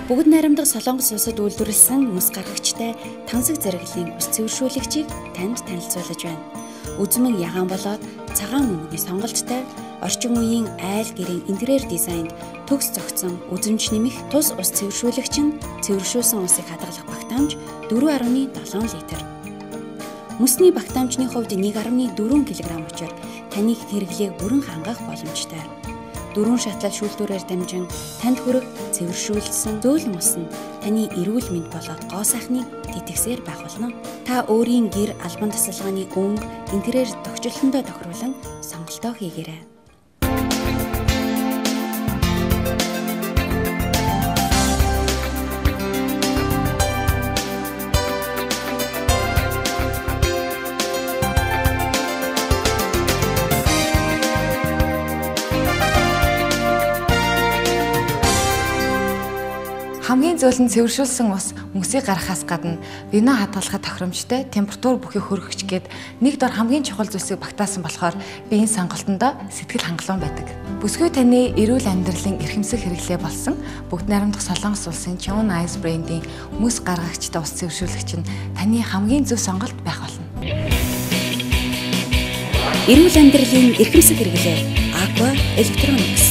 Бүгд найрамдах Солонгос улсад үйлдвэрлэсэн мөс гаргагчтай тансаг зэрэглэлийн ус цэвэршүүлэгчийг танд танилцуулж байна. Үзмэн ягаан болоод цагаан өнгөний сонголттой орчин үеийн айл гэрийн интерьер дизайнд төгс зохицсон үзэмж нэмэх тус ус цэвэршүүлэгч нь цэвэршүүлсэн усыг хадгалах багтаамж 4.7 литр. Мөсний багтаамжны хувьд 1.4 кг учир таны хэрэглээг бүрэн хангах боломжтой. Дөрвөн шатлал шүүлтүүрээр дамжин танд хүрэх цэвэршүүлсэн зөөлөн ус нь таны эрүүл мэнд болоод гоо сайхныг тэтгэсээр байх болно. Та өөрийн гэр албан тасалгааны өнгө, интерьер тохичлолтондоо тохируулан сонголтоо хийгээрэй. Хамгийн зөөлөн цэвэршүүлсэн ус мөсийг гаргахаас гадна вино хадгалахад тохиромжтой температур бүхий хөргөгч гээд нэг дор хамгийн чухал зүйлсийг багтаасан болохоор би энэ сонголтондоо сэтгэл хангалуун байдаг. Бүсгүй таны эрүүл амьдралын эрхэмсэг хэрэглээ болсон бүгд найрамдах Солонгос улсын Cheon Ice брендийн мөс гаргагчтай ус цэвэршүүлэгч нь таны хамгийн зөв сонголт байх болно. Эрүүл амьдралын эрхэмсэг хэрэглээ Aqua Electronics.